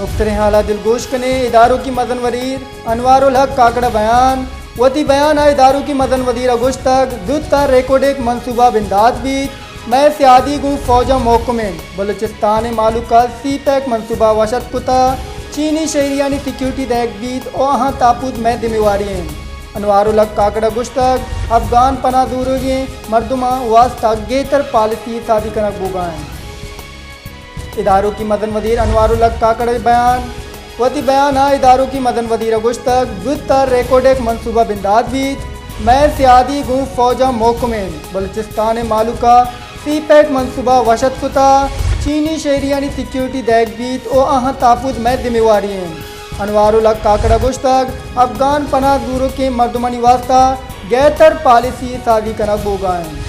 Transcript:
نکتریں حالا دلگوش کنیں۔ اداروں کی مزن وزیر انوار الحق کاکڑ ء بیان۔ وتی بیان ء اداروں کی مزن وزیر ء گوشتگ، زوت ء ریکوڈک منصوبہ بندات بیت، مئے سیادی گوں فوج ء محکم انت، بلوچستان ء مالوک ء سی پیک منصوبہ وش اتک کتہ، چینی شہریانی سیکیورٹی دئیگ بیت و آہاں تاپوت مئے ذمہ واری انت۔ انوار الحق کاکڑ ء گوشتگ، افغان پناہ زوروگیں مردماں واستا گہتر پالیسی سازی کنگ بوگا انت۔ اداروں کی مزن وزیر انوار الحق کاکڑ ء بیان۔ وتی بیان ء اداروں کی مزن وزیر ء گوشتگ، زوت ء ریکوڈک منصوبہ بندات بیت، مئے سیادی گوں فوج ء محکم انت، بلوچستان ء مالوک ء سی پیک منصوبہ وش اتک کتہ، چینی شہریانی سیکیورٹی دئیگ بیت و آہاں تحفظ مئے ذمہ واری انت۔ انوار الحق کاکڑ ء گوشتگ، افغان پناہ زوروکیں مردمانی واستا گہتر پالیسی سازی کنگ بوگا انت۔